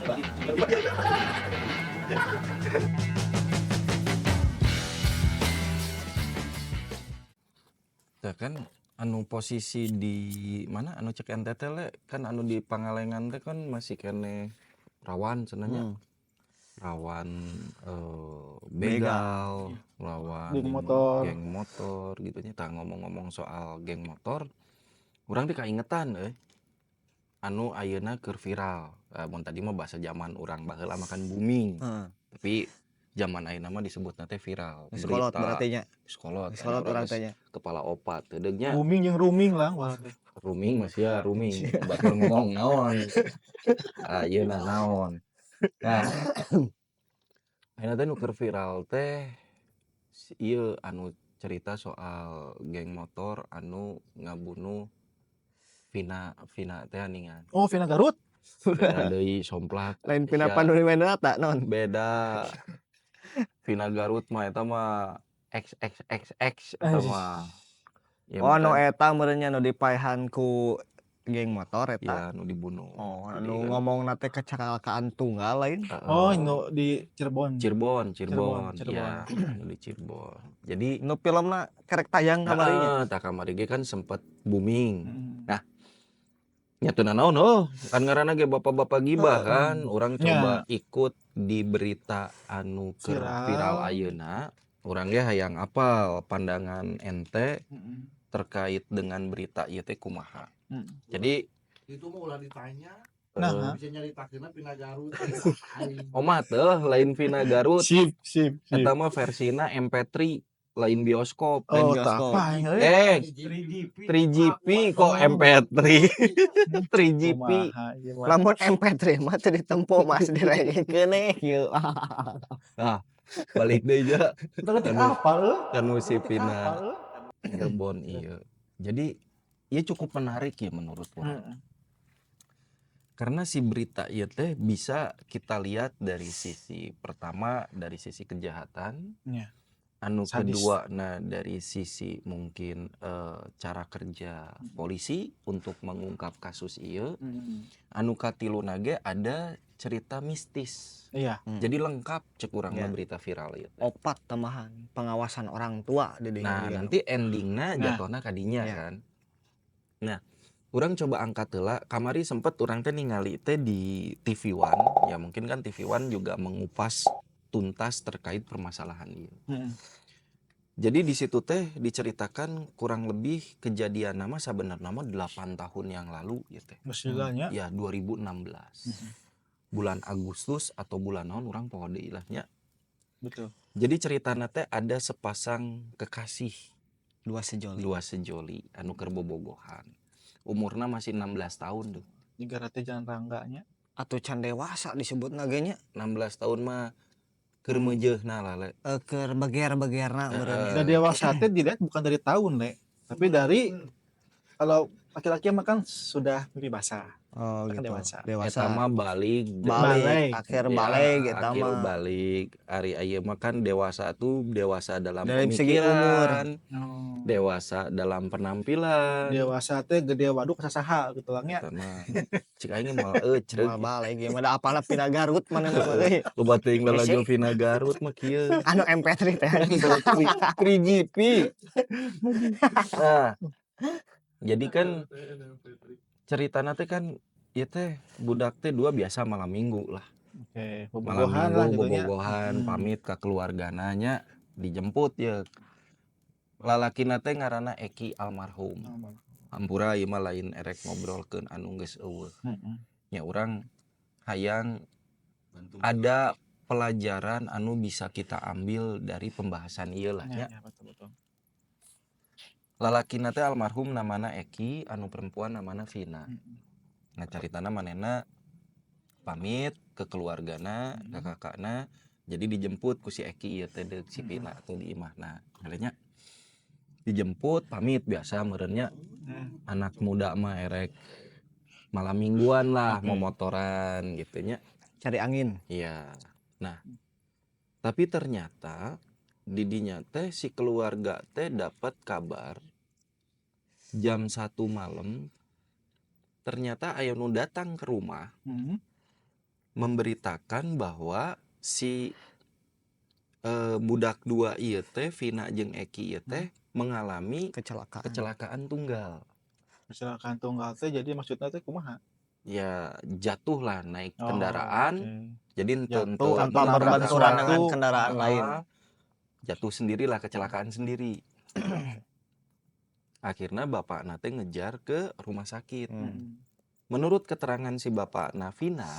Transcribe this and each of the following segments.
Tah kan anu posisi di mana anu cek ente teh, Le, kan anu di Pangalengan teh kan masih keneh rawan cenah nya. Rawan begal, rawan Geng motor. Geng motor gitu nya. Tah, ngomong-ngomong soal geng motor, urang teh kaingetan euy. Anu ayeuna keur viral. Mun tadi mah bahasa zaman urang baheula mah kan booming. Tapi zaman ayeuna mah disebutna teh viral. Geus kolot berarti nya. Geus kolot. Geus kolot urang teh nya. Kepala opat teh nya. Booming jeung rooming lah wah teh. Rooming masih ya rooming. Batur ngomong naon. Ayeuna naon. Nah, ayeuna teh nu keur viral teh ieu anu cerita soal geng motor anu ngabunuh Vina. Vina teh aningan. Oh, Vina Garut. Beda deui, somplak. Lain Vina Sia. Panduwinata naon? Beda. Vina Garut mah eta mah XXXX eta mah. Ya, Oh, nu bukan. Eta meureun nya nu dipaehan ku geng motor eta. Ya, nu dibunuh. Oh, Jadi anu kan ngomongna teh kecelakaan tunggal lain? Heeh. Oh, nu di Cirebon. Cirebon, Cirebon, Cirebon, ya, anu di Cirebon. Jadi Nu filmna kerek tayang kamari nya. Heeh, tah kamari ge kan sempet booming. Nah, nya teu nanaon oh, kan ngaranna ge bapak-bapak gibah kan, urang coba ikut di berita anu keur Viral. Viral ayeuna, urang ge hayang apal pandangan ente terkait dengan berita ieu teh kumaha. Jadi Itu mah ulah ditanya. Nah, bisa nyaritakeunna Vina Garut. Aing. Omat teh lain Vina Garut. Sip, sip, sip. Eta mah versina MP3, lain bioskop. Lain Oh, tak bioskop. apa aing euy. Eh, 3GP. 3GP kok MP3. 3GP. Kumaha ieu mah. Lamun MP3 mah teu ditempo, Mas, direngekeun eh kieu. Balik deui ja. Teu Anu apa euy. Kanu si Vina Apa euy. Cirebon iya. Jadi ieu cukup menarik ya menurut urang. Karena si berita ieu teh bisa kita lihat dari sisi pertama, dari sisi kejahatan. Anu Sadis. kedua, nah, dari sisi mungkin cara kerja polisi untuk mengungkap kasus ieu. Anu katiluna ge ada cerita mistis. Jadi lengkap cek urang mah berita viral ieu teh. Opat tambahan pengawasan orang tua di dinya Nah, juga. Nanti endingna jatuhna ka dinya kan. Nah, urang coba angkat heula, kamari sempet urang teh ningali teh di TV One, ya mungkin kan TV One juga mengupas tuntas terkait permasalahan ieu. Jadi di situ teh diceritakan kurang lebih kejadian nama sabenerna mah 8 tahun yang lalu ieu teh. Geus lila nya. Ya, 2016. Bulan Agustus atau bulan naon urang poho deui lah nya. Jadi ceritana teh ada sepasang kekasih. Dua sejoli. Dua sejoli anu keur bobogohan. Umurna masih 16 tahun tuh. Jiga teh jalan rangga nya. Atau can dewasa disebutna ge nya. 16 tahun mah keur meujeuhna lah, Le. Eh, keur beger-begerna meureun nya. Da dewasa teh dilihat bukan dari tahun, Le, tapi dari kalau laki-laki mah kan sudah mimpi basah. Oh, Kan gitu. dewasa. Dewasa. Eta mah balik. Balik, Balik. akhir Ya, balik eta akhir mah. Balik. Ari aya mah kan dewasa tuh dewasa dalam Dari segi umur. pemikiran, dewasa dalam penampilan. Dewasa teh gede waduk sasaha gitu lah nya. Eta mah cik aing moal ecreg. Moal balik ieu mah da apalna Vina Garut mana mah euy. Loba teuing lalajo Vina Garut mah kieu. Anu MP3 teh. 3GP. Nah, jadi kan ceritana teh kan ieu teh budak teh dua biasa malam Minggu lah. Oke, Malam bobogohan lah Minggu gitu nya. bobogohan, pamit ke keluargana nya, dijemput ya. Lalakina teh ngaranna Eki almarhum. Hampura ieu mah lain erek ngobrolkeun anu geus euweuh. Nya urang hayang ada pelajaran anu bisa kita ambil dari pembahasan ieu lah nya. Ya, betul betul. Lalakina teh almarhum namana Eki, anu perempuan namana Vina. Nah, caritana manehna pamit ke keluargana, ke kakakna, jadi dijemput ku si Eki ieu teh deuk si Vina teh di imahna. Nya dijemput, pamit biasa meureun nya, anak muda mah erek malam mingguan lah, mau motoran gitu nya. Cari angin. Iya. Nah, tapi ternyata di dinya teh si keluarga teh dapat kabar jam 1 malam ternyata aya nu datang ke rumah. Memberitakan bahwa si budak dua ieu teh, Vina jeung Eki ieu teh, mengalami Kecelakaan. Kecelakaan tunggal. Kecelakaan tunggal teh jadi maksudnya teh kumaha? Ya, jatuh lah naik Oh, kendaraan. oke. Jadi Jatuh henteu Tanpa atau nabrak berbenturan sesuatu. dengan kendaraan lain. Jatuh sendirilah, kecelakaan sendiri. Akhirnya bapakna teh ngejar ke rumah sakit. Menurut keterangan si bapakna Vina,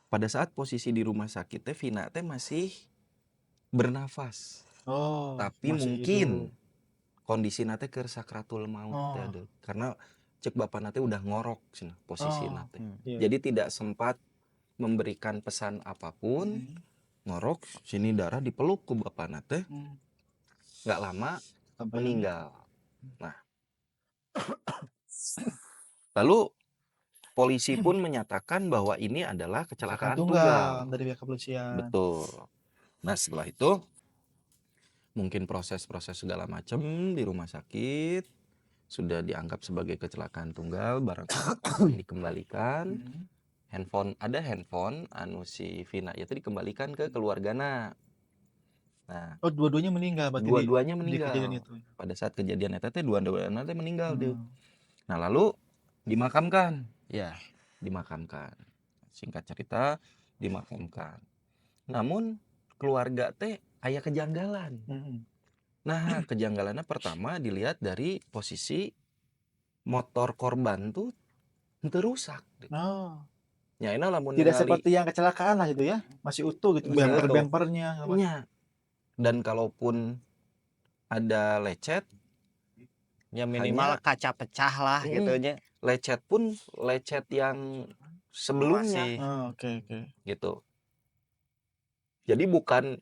pada saat posisi di rumah sakit teh Vina teh masih bernafas. Oh, Tapi masih mungkin hidup. Kondisi teh keur sakratul maut teh Oh. aduh. Karena cek bapakna teh udah ngorok cenah posisi Oh, teh. Iya. Jadi tidak sempat memberikan pesan apapun, ngorok sini darah, dipeluk ku bapakna teh, nggak lama Sampai meninggal. Nah, lalu polisi pun menyatakan bahwa ini adalah kecelakaan tunggal tunggal. Dari pihak kepolisian. Betul. Nah, setelah itu mungkin proses-proses segala macam di rumah sakit sudah dianggap sebagai kecelakaan tunggal, barang dikembalikan. Handphone, ada handphone anu si Vina itu dikembalikan ke keluargana. Nah, Oh, dua-duanya meninggal berarti dua-duanya di meninggal. kejadian itu. Pada saat kejadian eta teh dua-duanya teh meninggal deh. Nah, lalu dimakamkan. Dimakamkan. Singkat cerita dimakamkan. Namun keluarga teh aya kejanggalan. Nah, kejanggalannya pertama dilihat dari posisi motor korban tuh henteu rusak. Oh. Nya ini lamun Tidak ningali seperti yang kecelakaan lah itu ya, masih utuh gitu, Masih utuh. bemper-bempernya. Nya. Dan kalaupun ada lecet, Ya, minimal hanya kaca pecah lah gitu nya. Lecet pun lecet yang sebelumnya Masih. Oh, oke. gitu. Jadi bukan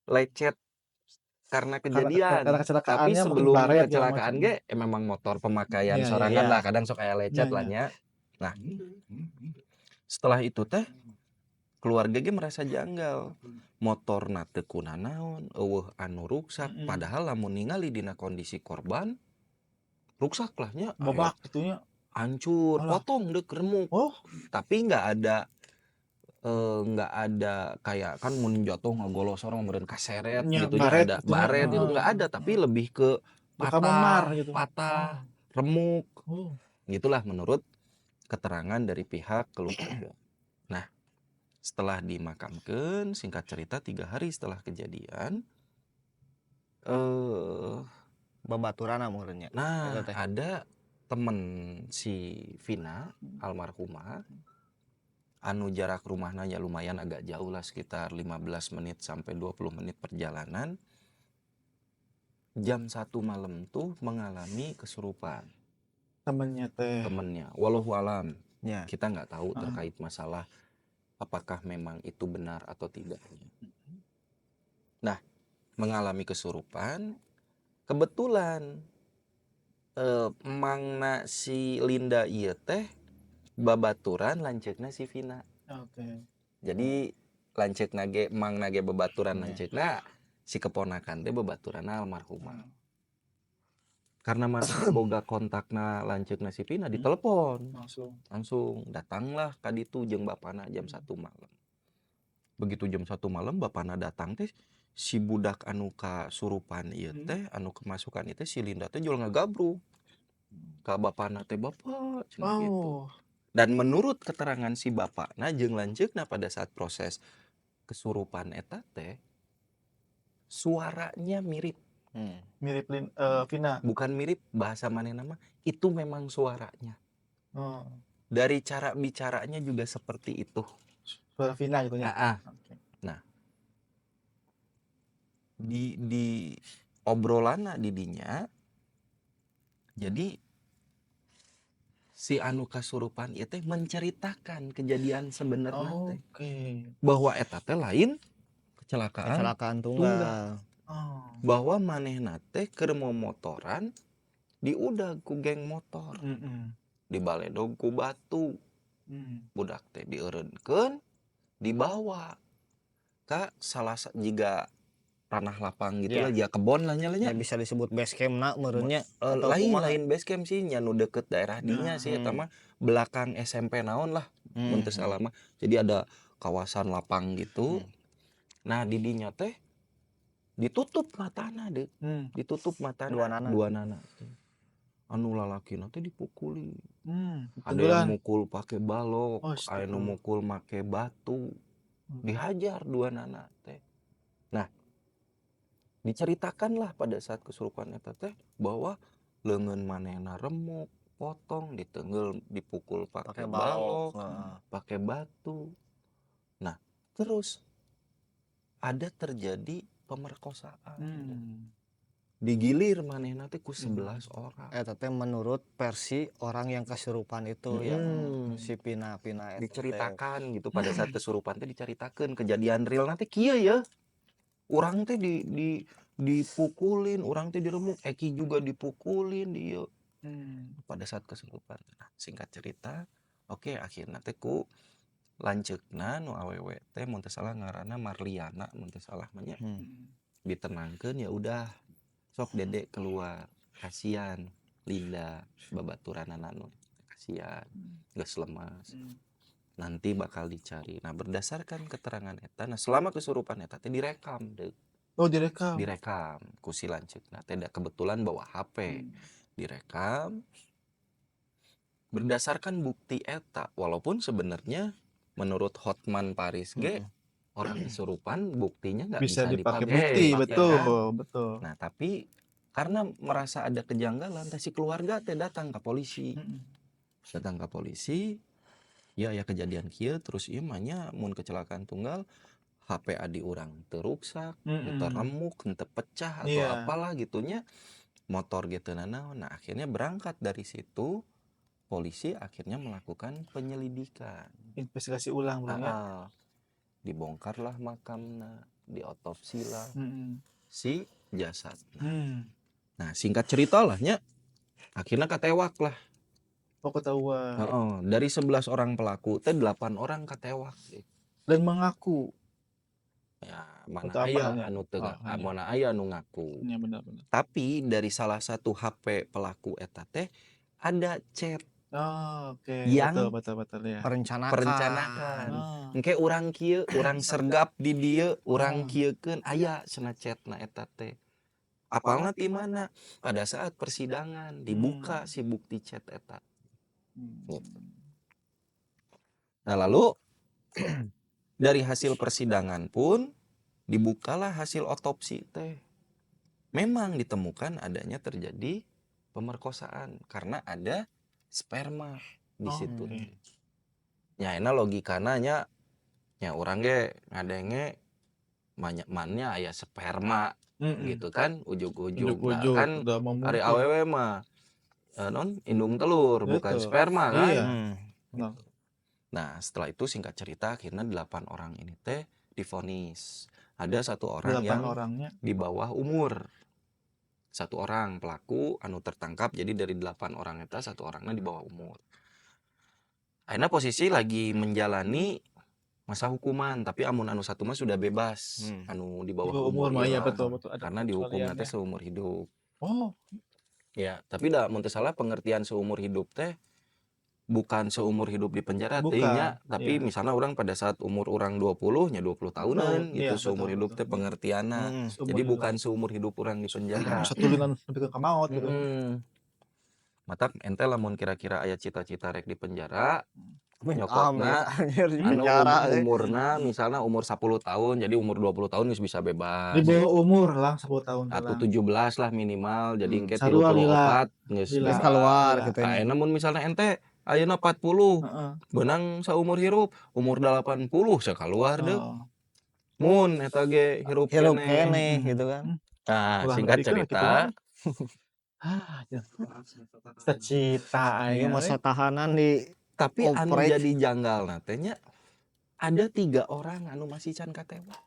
lecet karena kejadian, Karena tapi kecelakaannya mungkin sebelum baret segala kecelakaan macam. ge memang motor pemakaian sorangan lah, kadang sok aya lecet lah nya. Nah, setelah itu teh keluarga ge merasa janggal. Motorna teu kunanaon, euweuh anu ruksak, padahal lamun ningali dina kondisi korban ruksak lah nya, aya Babak gitu nya. Hancur, Alah. potong deuk, remuk. Oh. Tapi nggak ada kayak kan mun jatuh ngagolosor meureun kaseret Nya, gitu nya, baret ada gitu nya. baret gitu, nggak ada, tapi lebih ke Luka patah, memar gitu. Patah, remuk. Oh. Gitulah menurut keterangan dari pihak keluarga. Nah, setelah dimakamkan, singkat cerita 3 hari setelah kejadian, Babaturan meureun nya. Nah, Eta teh. Ada temen si Vina almarhumah anu jarak rumahnya ya lumayan agak jauh lah, sekitar 15 menit sampai 20 menit perjalanan. Jam 1 malam tuh mengalami kesurupan Temennya teh. Temennya. Wallahu alam. Kita nggak tahu terkait masalah apakah memang itu benar atau tidaknya. Nah, mengalami kesurupan, kebetulan emangna si Linda ieu teh babaturan lanceukna si Vina. Jadi lanceukna ge, emangna ge babaturan lanceukna, si keponakan teh babaturan almarhumah. Karena masih boga kontakna lanceukna si Vina, ditelepon. Langsung. Langsung datanglah ka ditu jeung bapana jam 1 malam. Begitu jam 1 malam bapana datang teh si budak anu kasurupan ieu teh, anu kemasukan ieu teh, si Linda teh jual ngagabrug ka bapana teh, "Bapak," cenah gitu. Oh. Dan menurut keterangan si bapakna jeung lanceukna pada saat proses kesurupan eta teh suaranya mirip. Mirip Vina. Bukan mirip, bahasa manehna mah itu memang suaranya. Oh. Dari cara bicaranya juga seperti itu. Suara Vina gitu ya. Heeh. Oke. Nah, di obrolanna di dinya jadi si anu kasurupan ieu teh menceritakan kejadian sebenarnya teh. Bahwa eta teh lain kecelakaan Kecelakaan tunggal. Oh. Bahwa manehna teh keur momotoran diudag ku geng motor. Dibaledog ku batu. Budak teh dieureunkeun, dibawa ka salah jiga tanah lapang gitu lah, jiga kebon lah nya lah nya. Ya, bisa disebut base camp na meureun nya Eh, atau lain kumaha? Lain base camp sih nya, nu deket daerah dinya sih eta mah, belakang SMP naon lah. Mun teu salah mah. Jadi ada kawasan lapang gitu. Nah, di dinya teh ditutup matana deui. Ditutup matana. Duanana. Duanana teh. Anu lalakina teh dipukuli. Ada yang Tenggelan. mukul pakai balok, Oh, aya nu mukul make batu. Dihajar duanana teh. Nah, diceritakanlah pada saat kesurupan eta teh bahwa leungeun manehna remuk, potong, ditenggel, dipukul pakai pakai balok. balok, pakai batu. Nah, terus ada terjadi pemerkosaan. Digilir manehna teh ku 11 orang. Eta teh menurut versi orang yang kesurupan itu ya, si Pina Pina eta teh. Diceritakan gitu pada saat kesurupan teh, diceritakan kejadian real nanti kieu ya. Urang teh di dipukulin, urang teh diremuk, Eki juga dipukulin dia pada saat kesurupan. Nah, singkat cerita, oke, akhirnya teh ku lanceukna nu awewe teh, mun teu salah ngaranna Marliana mun teu salah mah nya. Ditenangkeun, ya udah sok Dedek keluar, kasihan Linda, babaturanana nu kasihan geus lemas, nanti bakal dicari. Nah, berdasarkan keterangan eta, nah, selama kesurupan eta teh direkam deuk. Oh, direkam. Direkam ku si lanceukna teh, da kebetulan bawa HP. Direkam berdasarkan bukti eta, walaupun sebenarnya menurut Hotman Paris ge orang kesurupan buktinya nggak Bisa bisa dipakai dipakai, bukti, ya betul, kan? Betul. Nah, tapi karena merasa ada kejanggalan teh, si keluarga teh datang ke polisi. Datang ke polisi, ya ya kejadian kieu, terus ieu mah nya mun kecelakaan tunggal HP adi urang teu ruksak, teu remuk, teu pecah atau apalah gitunya, motor gitu nanaon. Nah, akhirnya berangkat dari situ polisi akhirnya melakukan penyelidikan. Investigasi ulang, Bro, ya. Ah, dibongkarlah makamna, diotopsi lah si jasad. Nah, singkat cerita lah nya, akhirnya katewak lah. Oh, ketahuan. Heeh, dari 11 orang pelaku teh 8 orang katewak. Dan mengaku. Ya, mana Atau apa aya halnya? anu teu Oh, iya. mana aya anu ngaku. Iya, benar benar. Tapi dari salah satu HP pelaku eta teh ada chat Oh, oke. yang Betul betul betul ya. Perencanakan. Perencanakan. Engke urang kieu, urang sergap di dieu, urang kieukeun, aya cenah chatna eta teh. Apalna ti mana? Pada saat persidangan dibuka si bukti chat eta. Gitu. Nah, lalu dari hasil persidangan pun dibukalah hasil otopsi teh. Memang ditemukan adanya terjadi pemerkosaan karena ada sperma di situ. Ya, enak logikana nya nya urang ge ngadenge banyak mannya aya sperma gitu kan, ujug-ujug. Nah, Ujug-ujug kan udah mau ari muncul. awewe mah non indung telur, bukan sperma kan. Nah. Nah, setelah itu singkat cerita akhirnya 8 orang ini teh divonis. Ada satu orang 8 yang orangnya. Di bawah umur. Satu orang pelaku anu tertangkap, jadi dari 8 orang eta satu orangnya di bawah umur. Akhirnya posisi lagi menjalani masa hukuman, tapi amun anu satu mah sudah bebas, anu di Di bawah bawah umur umur, mah iya iya. betul betul, ada Karena dihukum pengecualian teh ya. seumur hidup. Oh. Ya, tapi dah mun teu salah pengertian seumur hidup teh bukan seumur hidup di penjara teh Bukan, nya, tapi misalnya orang pada saat umur orang 20 nya 20 tahunan gitu Iya, seumur betul, hidup betul. teh pengertianna. Seumur Jadi hidup. bukan seumur hidup orang di penjara. Satulinan sampai ke maut gitu. Matak ente lamun kira-kira aya cita-cita rek di penjara, Amit nyokotna anjir di anu penjara euy. Umurna misalnya umur 10 tahun, jadi umur 20 tahun geus bisa bebas. Di bawah umur lah 10 tahun Atau lah. 17 lah minimal, jadi engke Sarua lila. 34 geus Lila. Geus bebas. keluar Lila. gitu nya. Ayeuna mun misalnya ente ayeuna 40, beunang saumur hirup, umur 80 sakaluar deuk. Mun eta ge hirup Hirup keneh. keneh gitu kan. Nah, Ulah singkat nepikeun kitu cerita mah. Ah, cita-cita Ini aing masa euy. tahanan di Tapi anu oprek. jadi janggal teh nya ada 3 orang anu masih can katewak.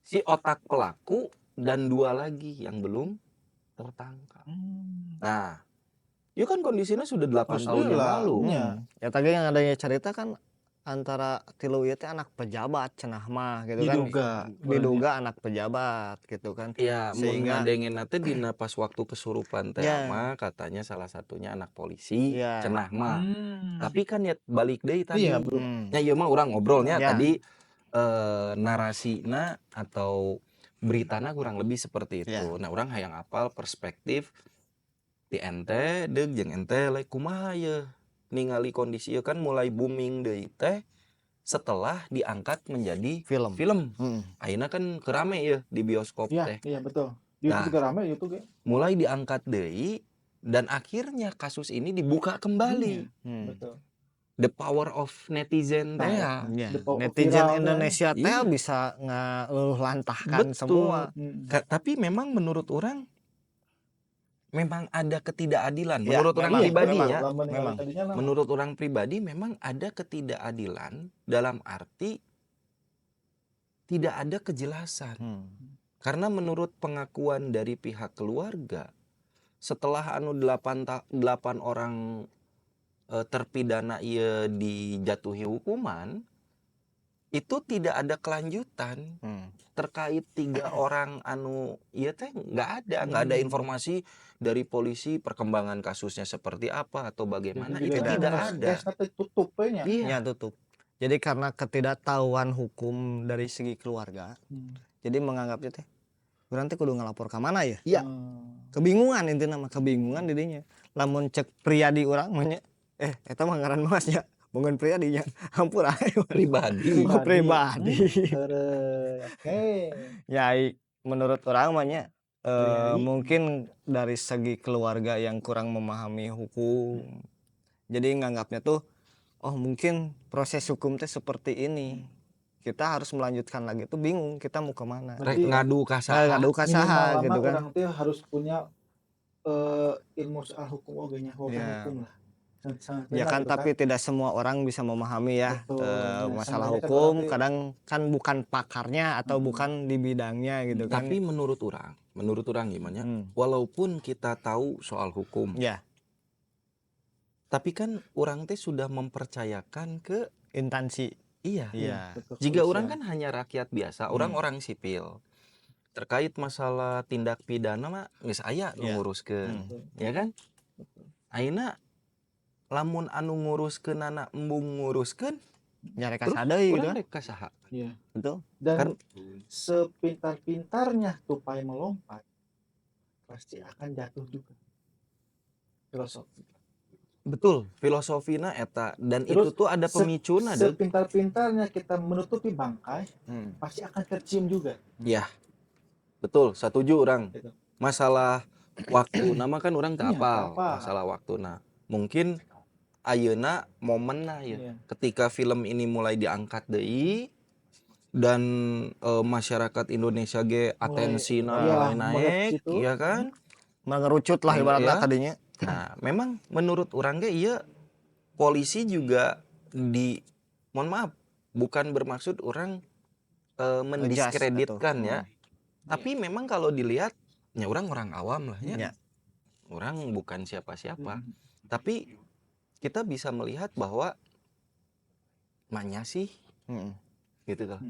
Si otak pelaku dan 2 lagi yang belum tertangkap. Nah, itu kan kondisinya sudah 8 tahun yang Pastilah, lalu. iya. Ya tadi yang adanya cerita kan Antara tilu ieu teh anak pejabat cenah mah gitu kan. Diduga. Diduga anak pejabat gitu kan. Ya, mun Sehingga ngadengena teh dina pas waktu kesurupan teh mah katanya salah satunya anak polisi cenah mah. Tapi kan ya balik deui tadi. Iya, bro. Ya ieu mah urang ngobrolnya tadi narasina atau beritana kurang lebih seperti itu. Nah, urang hayang apal perspektif ti ente deuk jeung ente le, kumaha ye ningali kondisi ieu kan mulai booming deui teh setelah diangkat menjadi film. Film. Ayeuna kan keur rame ya di bioskop teh. Iya betul. Di YouTube Nah. juga rame, YouTube ya. Mulai diangkat deui dan akhirnya kasus ini dibuka kembali. Betul. The power of netizen teh ya. Ya. The power of Netizen viral teh. Indonesia teh bisa ngeluluhlantahkan semua. Tapi memang menurut urang memang ada ketidakadilan. Ya, Menurut orang memang, pribadi memang. ya. Lamun ningali Memang. tadinya lah. Menurut urang pribadi memang ada ketidakadilan dalam arti tidak ada kejelasan. Karena menurut pengakuan dari pihak keluarga, setelah anu delapan orang terpidana ieu dijatuhi hukuman, itu tidak ada kelanjutan terkait tiga orang anu ieu teh nggak ada informasi dari polisi perkembangan kasusnya seperti apa atau bagaimana, Jadi itu juga tidak kasus ada. case teh tutup we nya. Iya. Ya tutup. Jadi karena ketidaktahuan hukum dari segi keluarga, jadi menganggapnya teh urang teh kudu ngelapor ke mana ya? Iya. Kebingungan, intinya mah kebingungan didinya. Lamun cek Priyadi urang mah nya, eta mah ngaran Mas nya. Bukan Priyadi nya. Hampura. Pribadi. Pribadi. Oke. Ya menurut urang mah nya Priyadi. Mungkin dari segi keluarga yang kurang memahami hukum. Jadi nganggapnya tuh oh mungkin proses hukum teh seperti ini. Kita harus melanjutkan lagi tuh bingung kita mau kemana. Rek ngadu ka Nah, saha. ngadu ka saha Minimal gitu lama kan. urang teh harus punya ilmu soal hukum oge nya, hukum Ya. hukum lah. Sangat Ya benar kan, gitu. tapi tidak semua orang bisa memahami ya Betul, ya, masalah seenggaknya kan hukum, berarti kadang kan bukan pakarnya atau bukan di bidangnya gitu kan. Tapi menurut urang gimana? Walaupun kita tahu soal hukum, tapi kan urang teh sudah mempercayakan ke Instansi. Iya. Iya. Betul, Jika urang kepolisian. kan hanya rakyat biasa, urang orang sipil. Terkait masalah tindak pidana mah geus aya nu nguruskeun, ya kan? Ayeuna lamun anu nguruskeunana embung nguruskeun, Nyari terus ka saha deui gitu urang kan. rek ka saha? Iya. Betul. Dan sepintar-pintarnya tupai melompat, pasti akan jatuh juga. Filosofi. Betul, filosofina eta dan Terus, itu tuh ada pemicuna deuk. sepintar-pintarnya kita menutupi bangkai, pasti akan tercium juga. Ya. Betul, setuju urang. Gitu. Masalah waktu nama kan urang teu Iya, teu apal apal. masalah waktu. Nah, mungkin ayeuna momenna ya. Ketika film ini mulai diangkat deui dan masyarakat Indonesia ge atensina Mulai, mulai iya, mulai naik, ke situ. iya kan? Mengerucut lah ibaratnya tadinya. Nah, memang menurut urang ge iya polisi juga di, mohon maaf, bukan bermaksud urang mendiskreditkan atau- ya. Tapi memang kalau dilihat ya urang orang awam lah ya. Urang bukan siapa-siapa. Tapi kita bisa melihat bahwa manya sih gitu loh.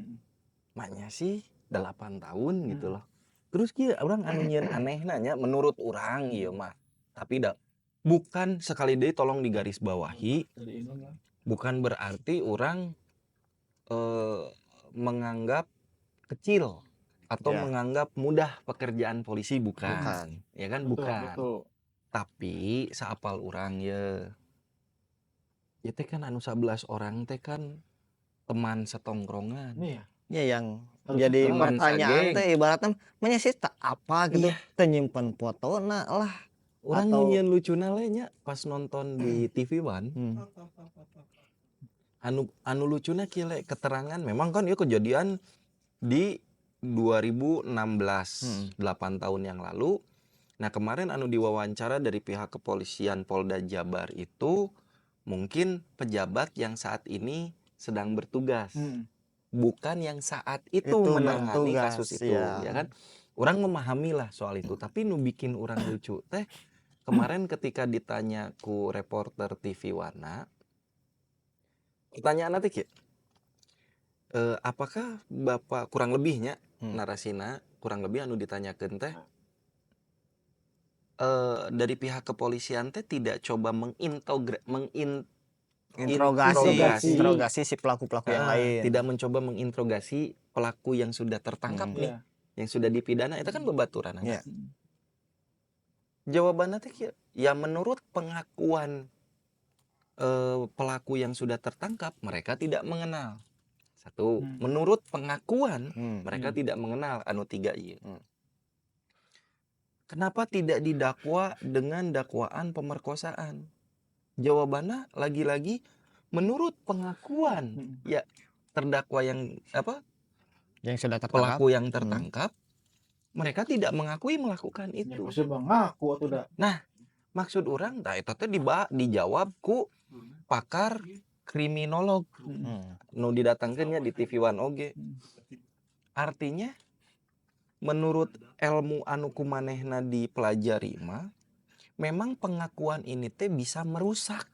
Manya sih 8 tahun gitu loh. Terus kieu urang anu nyieun aneh nanya menurut urang ieu mah. Tapi da, bukan, sekali deui tolong digarisbawahi, Dari ini lah. bukan berarti urang menganggap kecil atau menganggap mudah pekerjaan polisi, bukan. Bukan. Ya kan, Betul, bukan. Betul. Tapi saapal urang ye. Ya teh kan anu 11 orang teh kan teman setongkrongan. Iya. Ya yang Harus jadi teman pertanyaan sageng. teh ibaratnya manya sih tak apa gitu. Teh nyimpen fotona lah. Urang nyieun lucuna le nya pas nonton di TV One. Anu anu lucuna kieu le, keterangan memang kan ieu kejadian di 2016, 8 tahun yang lalu. Nah, kemarin anu diwawancara dari pihak kepolisian Polda Jabar itu mungkin pejabat yang saat ini sedang bertugas. Bukan yang saat itu Itu menangani bertugas, kasus itu, ya kan? Urang memahami lah soal itu, tapi nu bikin urang lucu teh kemarin ketika ditanya ku reporter TV Wana, Pertanyaan nanti kieu. Apakah Bapak kurang lebihnya narasina kurang lebih anu ditanyakeun teh dari pihak kepolisian teh tidak coba Interogasi, interogasi. Interogasi si pelaku-pelaku yang Ah, lain. Tidak mencoba menginterogasi pelaku yang sudah tertangkap nih, yang sudah dipidana itu kan bebaturan. Jawabannya teh kieu, ya menurut pengakuan pelaku yang sudah tertangkap, mereka tidak mengenal. Satu, menurut pengakuan mereka tidak mengenal anu tiga ieu. Kenapa tidak didakwa dengan dakwaan pemerkosaan? Jawabannya lagi-lagi menurut pengakuan ya terdakwa yang apa, Yang sudah tertangkap. Pelaku yang tertangkap, mereka tidak mengakui melakukan Ya, itu. Pasti mengaku atau tidak. Maksud urang tah eta teh dijawab ku pakar kriminolog nu didatangkeun nya di TV One oge. Artinya menurut ilmu anu kumanehna dipelajari mah memang pengakuan ini teh bisa merusak,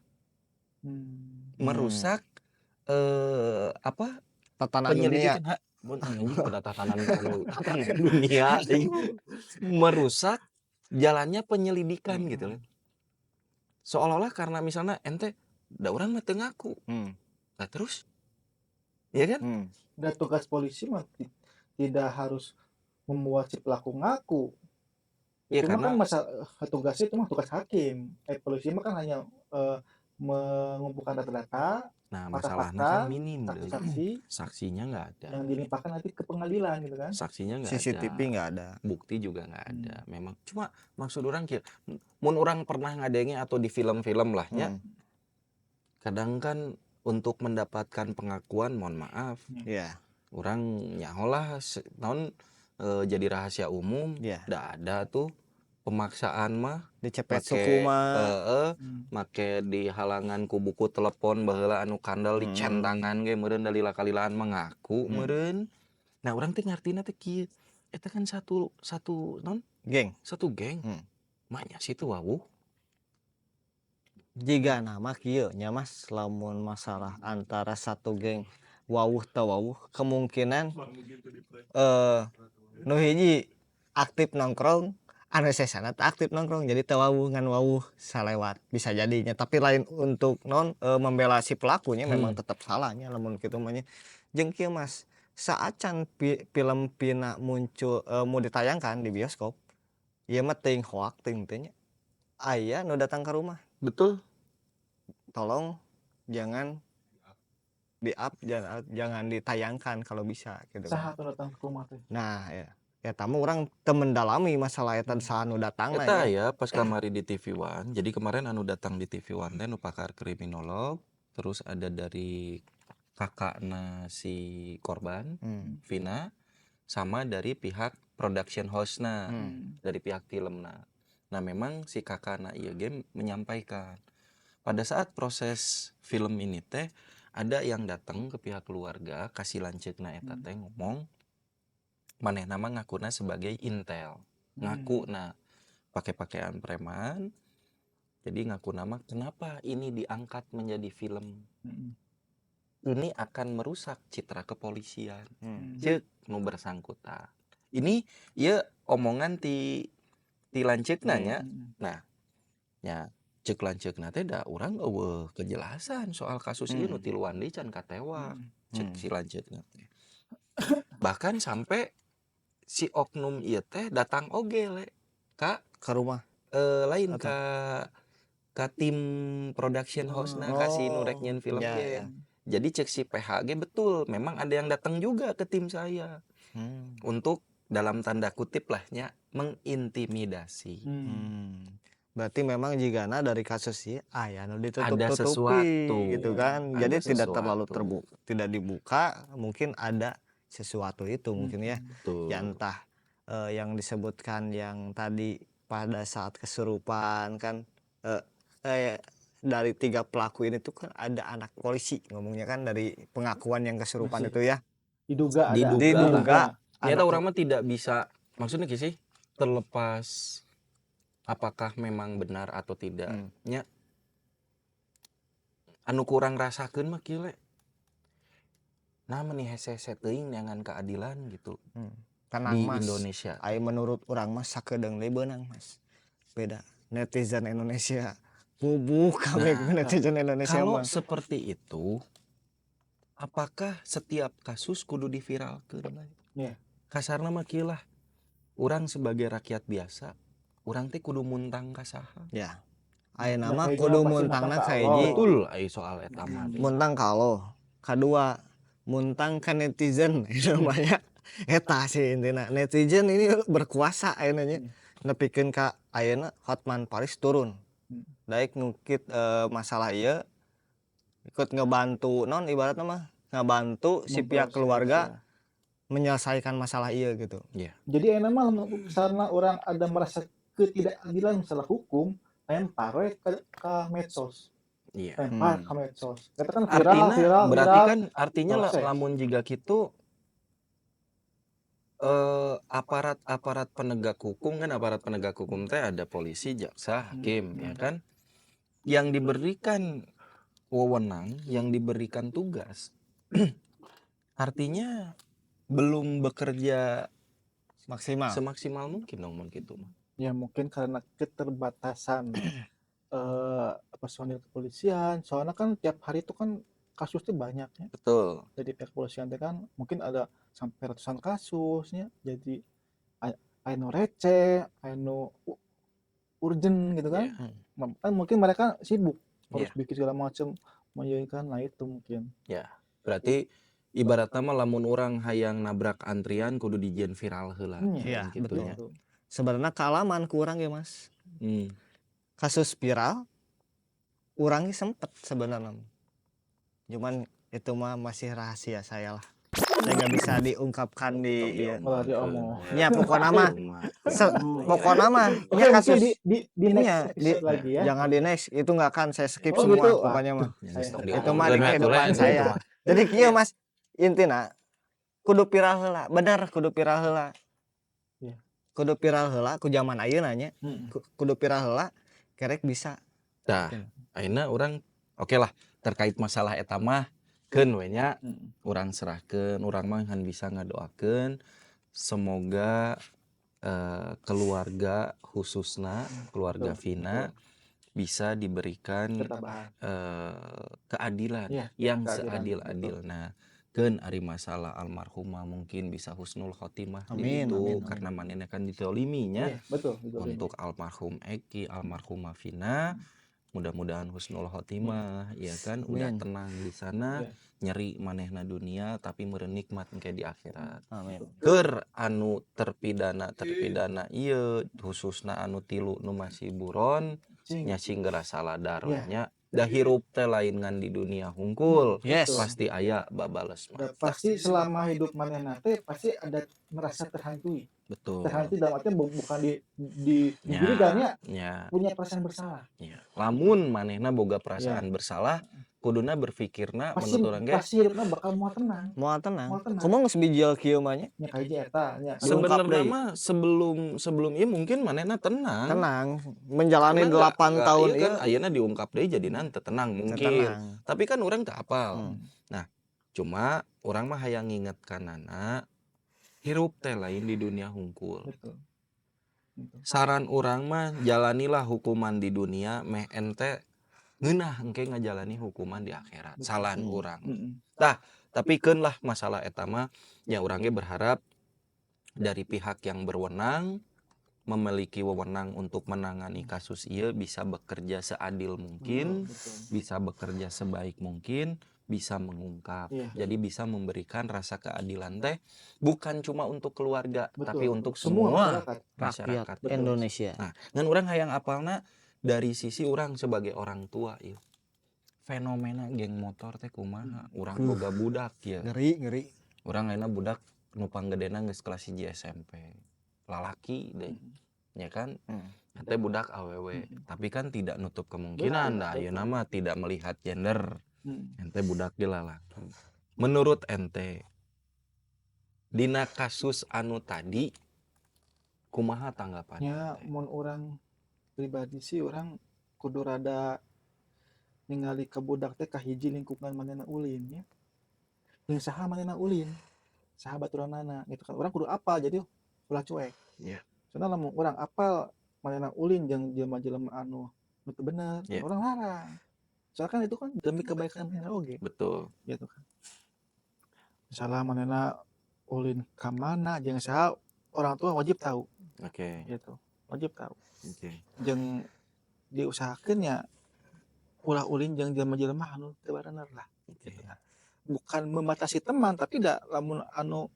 merusak apa, Tatanan dunia. Penyelidikan ha, mun anjing pada tatanan anu tatanan dunia euy. Merusak jalannya penyelidikan gitu loh. Seolah-olah karena misalnya ente da urang mah teu ngaku. Nah terus, ya kan? Dan tugas polisi mah tidak harus membuat si pelaku ngaku. Ya Itu mah karena kan masa tugasnya itu mah tugas hakim. Polisi mah kan hanya mengumpulkan data-data, Nah, masalahnya fakta-fakta, kan minim deui. Saksi-saksi Saksinya nggak ada. Yang dilimpahkan nanti ke pengadilan gitu kan. Saksinya nggak CCTV ada. Nggak ada. Bukti juga nggak ada. Memang cuma maksud urang kieu, mun urang pernah ngadenge atau di film-film lah nya, kadang kan untuk mendapatkan pengakuan, mohon maaf, urang nyaho lah naon jadi rahasia umum, da ada tuh pemaksaan mah Dicepet make suku mah. Heeh, make di halangan ku buku telepon baheula anu kandel, dicentangan ge meureun da lila-kalilaan mah ngaku meureun. Nah, urang teh ngartina teh kieu, eta kan satu satu naon, Geng. Satu geng. Maenya situ wawuh. Jigana mah kieu nya, Mas, lamun masalah antara satu geng wawuh teu wawuh, kemungkinan nu hiji aktif nongkrong, anu sesana teu aktif nongkrong, jadi teu wawuh, ngan wawuh salewat, bisa jadinya. Tapi lain untuk non membela si pelakunya, memang tetap salahnya lamun kitu mah nya. Jeung kieu, Mas, saacan film Vina muncul, mau ditayangkan di bioskop, ieu mah teuing hoaks teuing teu nya, aya nu datang ka rumah. Tolong jangan di-up, jangan jangan ditayangkan kalau bisa gitu Saha kan. tuh datang ke rumah teh? Nah, ya eta mah urang teu mendalami masalah eta saha nu datangna Eta nya. Ya pas kamari di TV One. Jadi kemarin anu datang di TV One teh nu pakar kriminolog, terus ada dari kakakna si korban, Vina, sama dari pihak production house-na, dari pihak filmna. Nah, memang si kakakna ieu ge menyampaikan pada saat proses film ini teh ada yang datang ke pihak keluarga, ka si lanceukna eta teh ngomong manehna mah ngakuna sebagai intel. Ngakuna pakai pakaian preman. Jadi ngaku nama kenapa ini diangkat menjadi film? Ini akan merusak citra kepolisian. Cek nu bersangkutan. Ini ya omongan ti ti lanceukna nya. Nah, nya cek lanceukna teh da urang euweuh kejelasan soal kasus ieu, nu tiluan deui can katewak. Cek si lanceukna teh. Bahkan sampai si oknum ieu teh datang oge le ka Ke rumah. Lain, Atau? ka tim production house-na, ka si nu rek nyieun film ge. Jadi cek si PH ge betul, memang ada yang datang juga ke tim saya. Untuk dalam tanda kutip lah nya, mengintimidasi. Berarti memang jigana dari kasus ieu aya nu Ada ditutup-tutupi sesuatu. Gitu kan. Ada Jadi tidak terlalu sesuatu. Terbuka, tidak dibuka, mungkin ada sesuatu itu mungkin ya. Betul. Ya entah yang disebutkan yang tadi pada saat kesurupan kan, dari tiga pelaku ini tuh kan ada anak polisi ngomongnya kan, dari pengakuan yang kesurupan Masih. Itu ya. Diduga ada. Diduga. Diduga. Ternyata anak urang mah tidak bisa, maksudnya kieu sih, terlepas apakah memang benar atau tidak nya, anu kurang rasakeun mah kieu le. Nah, meni hese-hese teuing neangan keadilan gitu Tenang, di Mas. Indonesia. Ai menurut urang mah sakedeung deui beunang, Mas. Beda netizen Indonesia. Bubuh kabeh Nah, netizen Indonesia kalau mah. Seperti itu, apakah setiap kasus kudu diviralkeun? Iya. Kasarna mah kieu lah. Urang sebagai rakyat biasa, urang teh kudu muntang ka saha? Ya. Ayeuna Nah, mah kayaknya kudu pasti muntangna muntang ka kahiji. Allah. Betul, ai soal eta mah. Muntang ka Allah. Kadua, muntang ka netizen namanya. Eta sih intina. Netizen ini berkuasa ayeuna nya. Nepikeun ka ayeuna Hotman Paris turun. Daek ngungkit masalah ieu, ikut ngebantu non ibaratnya mah ngebantu si pihak Memproses, keluarga ya. Menyelesaikan masalah ieu gitu. Jadi enak mah misalnya orang ada merasa ketidakadilan masalah hukum, lempar we ke medsos. Lempar ke medsos. Katakan viral, Artinya viral, berarti viral. Kan artinya lah Proses. Lamun jiga kitu aparat-aparat penegak hukum kan, aparat penegak hukum teh ada polisi, jaksa, hakim, ya kan? Yang diberikan wewenang, yang diberikan tugas, artinya belum bekerja Maksimal. Semaksimal mungkin dong mun kitu mah. Ya mungkin karena keterbatasan personil kepolisian. Soalnya kan tiap hari itu kan kasusnya banyak ya. Jadi pihak kepolisian teh kan mungkin ada sampai ratusan kasusnya. Jadi anu receh, anu urgent gitu kan. Kan mungkin mereka sibuk harus bikin segala macam menyelesaikan, nah itu mungkin. Ya, berarti ibaratnya mah lamun urang hayang nabrak antrian kudu dijieun viral heula. Iya, gitu betul. nya. Sebenarnya kaalaman kurang ya, Mas. Kasus viral urangnya sempet sebenarnya. Cuman itu mah masih rahasia saya lah. Saya nggak bisa diungkapkan di iya. Malah diomong. Ya pokoknya mah pokoknya mah Oke, ya mungkin kasus di next ini ya, episode lagi ya. Jangan di next, itu nggak akan saya skip Oh, semua gitu. pokoknya mah. Ya, Saya- tong Itu mah di diomongkeun we atuh kehidupan lah, saya. itu mah. Jadi kieu, Mas, intina kudu viral heula, bener kudu viral heula. Kudu viral heula ku zaman ayeuna nya. Kudu viral heula kerek bisa. Tah, ayeuna urang oke lah terkait masalah eta mah keun we nya, urang serahkeun, urang mah ngan bisa ngadoakeun semoga keluarga, khususna keluarga Vina, bisa diberikan Ketabahan. Keadilan yang keadilan, seadil-adilna. Keun ari masalah almarhumah mungkin bisa husnul khotimah di Amin, ditu amin, amin. karena manehna kan dizolimi nya. Iya, betul, betul. Untuk almarhum Eki, almarhumah Vina, mudah-mudahan husnul khotimah ya kan, udah Amin. tenang di sana, nyeri manehna dunia tapi meureun nikmat engke di akhirat. Amin. Keur anu terpidana terpidana ieu, khususna anu tilu nu masih buron Cing. nya, sing geura saladar we Iya. nya. Da hirup teh lain ngan di dunia hungkul, pasti aya babales mah. Dan pasti selama hidup manehna teh pasti ada merasa terhantui. Terhantui dalam artian bukan di diri nya, punya perasaan bersalah. Ya. Lamun manehna boga perasaan bersalah, kuduna berpikirna Pasti menurut urang ge pasti hidupna bakal moal tenang. Moal tenang. Moal tenang. Kumaha geus bijil kieu mah nya? Nya kahiji eta nya. Diungkap sebenarnya deui. Mah sebelum sebelum ieu mungkin manehna tenang. Tenang, menjalani Karena 8 tahun iya kan ieu. Ayeuna diungkap deui jadi teu tenang mungkin. Tenang. Tapi kan urang teu apal. Nah, cuma urang mah hayang ngingetkanana hirup teh lain di dunia hungkul. Betul. Betul. Saran urang mah jalanilah hukuman di dunia meh ente ngeunah engke ngajalani hukuman di akhirat. Saran urang. Tah, tapi keun lah masalah eta mah nya, urang ge berharap dari pihak yang berwenang, memiliki wewenang untuk menangani kasus ieu, bisa bekerja seadil mungkin, bisa bekerja sebaik mungkin, bisa mengungkap. Jadi bisa memberikan rasa keadilan teh bukan cuma untuk keluarga, tapi untuk Semua semua masyarakat. masyarakat. Rakyat Indonesia. Nah, ngan urang hayang apalna dari sisi urang sebagai orang tua ieu. Fenomena geng motor teh kumaha? Urang boga budak ya. Ngeri, ngeri. Urang ayeuna budak nu panggedena geus kelas 1 SMP. Lalaki deh. Ya kan? Teh budak awewe, tapi kan tidak nutup kemungkinan dah ayeuna mah tidak melihat gender. Ente budak ge lalaki. Menurut ente dina kasus anu tadi kumaha tanggapan Ya, ente? mun urang pribadi sih urang kudu rada ningali ke budak teh kahiji lingkungan manehna ulin ya. Jeung saha manehna ulin, saha baturanana gitu kan. Urang kudu apal, jadi ulah cuek. Soalna lamun urang apal manehna ulin jeung jelema-jelema anu nu teu bener, urang larang. Soalnya kan itu kan demi kebaikan manehna oge. Gitu kan. Misalnya manehna ulin ka mana jeung saha, orang tua wajib tahu. Gitu. Wajib tahu. Jeung diusahakeun nya ulah ulin jeung jelema-jelema anu teu barener lah. Gitu kan. Bukan membatasi teman, tapi da lamun anu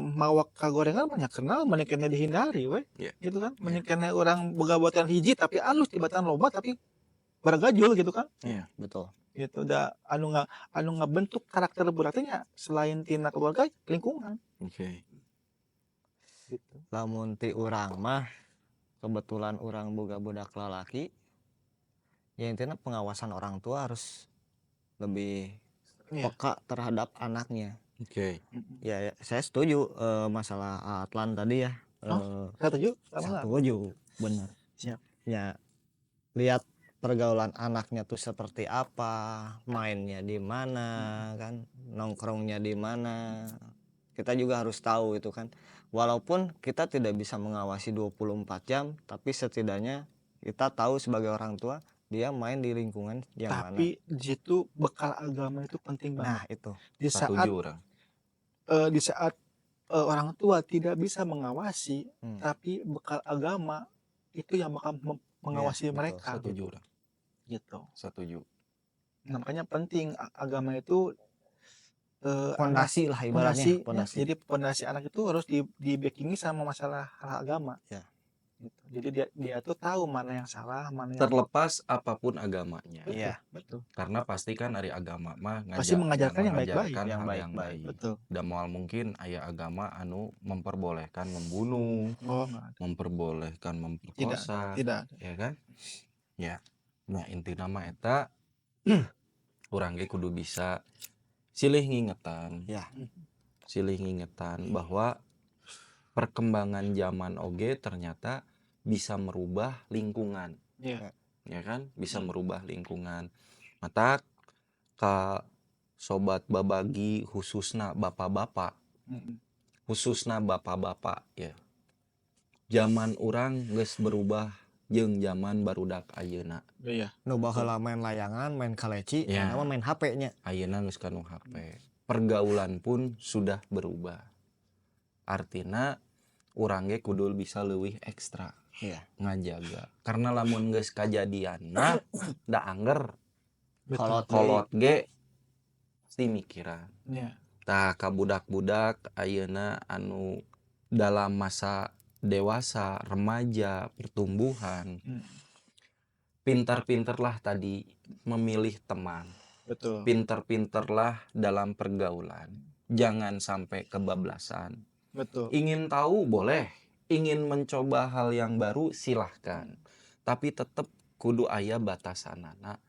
mawa kagorengan mah nya kenal, mending keneh dihindari we. Gitu kan. Mending keneh urang boga baturan hiji tapi alus tibatan loba tapi baragajul gitu kan. Betul. Gitu da anu ngabentuk karakter budak teh nya selain tina keluarga, lingkungan. Gitu. Lamun ti urang mah kebetulan urang boga budak lalaki, ya intinya pengawasan orang tua harus lebih peka terhadap anaknya. Ya, ya, saya setuju masalah Atlan tadi ya. Oh, setuju? Sama nggak? Setuju, benar. Siap. Ya, lihat pergaulan anaknya tuh seperti apa, mainnya di mana kan, nongkrongnya di mana. Kita juga harus tahu itu kan. Walaupun kita tidak bisa mengawasi 24 jam, tapi setidaknya kita tahu sebagai orang tua dia main di lingkungan yang mana. Tapi di situ bekal agama itu penting banget. Nah, itu. Di saat Setuju urang. Di saat orang tua tidak bisa mengawasi, tapi bekal agama itu yang bakal mengawasi mereka. Setuju urang. Gitu. Setuju. Nah, makanya penting agama itu Pondasi lah ibaratnya, pondasi, ya. pondasi. Jadi pondasi anak itu harus di backingi sama masalah hal agama. Gitu. Jadi dia dia tuh tahu mana yang salah, mana yang Terlepas apapun agamanya. Betul, betul. Karena pasti kan ari agama mah Pasti mengajarkan yang baik-baik. mengajarkan Yang hal yang baik-baik. baik. Betul. Dan moal mungkin aya agama anu memperbolehkan membunuh, Oh, enggak ada. memperbolehkan Tidak, memperkosa, tidak ada. ya kan? Ya. Nah, intina mah eta urang ge kudu bisa silih ngingetan. Silih ngingetan bahwa perkembangan zaman oge ternyata bisa merubah lingkungan. Ya kan? Bisa merubah lingkungan. Matak ka sobat babagi khususna bapak-bapak. Khususna bapak-bapak ya. Zaman urang geus berubah jeung zaman barudak ayeuna. Nu baheula main layangan, main kaleci, ayeuna mah main HP nya. Ayeuna geus kanu HP. Pergaulan pun sudah berubah. Artina urang ge kudu bisa leuwih ekstra ngajaga. Karena lamun geus kajadianna da angger Kolot ge. Kolot ge pasti mikiran. Tah, ka budak-budak ayeuna anu dalam masa dewasa, remaja, pertumbuhan. Pintar-pintarlah tadi memilih teman. Pintar-pintarlah dalam pergaulan. Jangan sampai kebablasan. Ingin tahu boleh, ingin mencoba hal yang baru silahkan. Tapi tetap kudu aya batasanana.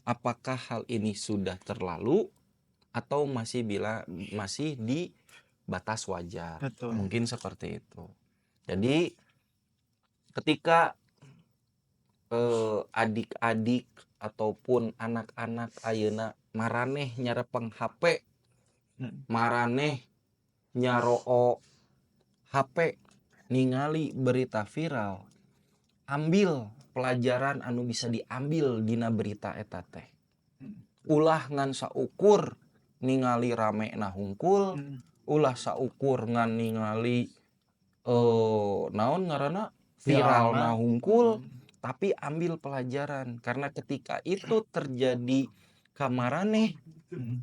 Apakah hal ini sudah terlalu atau masih bila masih di batas wajar? Mungkin seperti itu. Jadi ketika adik-adik ataupun anak-anak ayeuna maraneh nyarepeng HP, maraneh nyaroo HP, ningali berita viral, ambil pelajaran anu bisa diambil dina berita eta teh. Ulah ngan saukur ningali rame na hungkul, ulah saukur ngan ningali naon ngaranna viral Viralna. na hungkul, tapi ambil pelajaran karena ketika itu terjadi ka maraneh,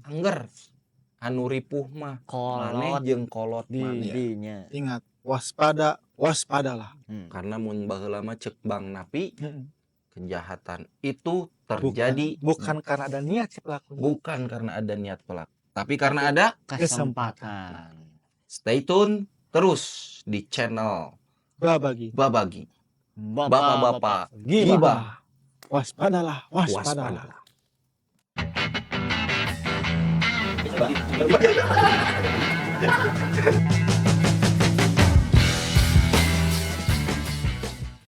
angger anu ripuh mah maneh Kolot jeung kolot di maneh. dinya. Ingat, waspada, waspadalah. Karena mun baheula mah ceuk Bang Napi, kejahatan itu terjadi Bukan karena ada niat si pelakunya. Bukan karena ada niat pelaku, tapi karena ada Kesempatan. Stay tune terus di channel Babagi. Babagi. Bapak-bapak Bapak-bapak gibah. gibah. Waspadalah, waspadalah. Waspadalah.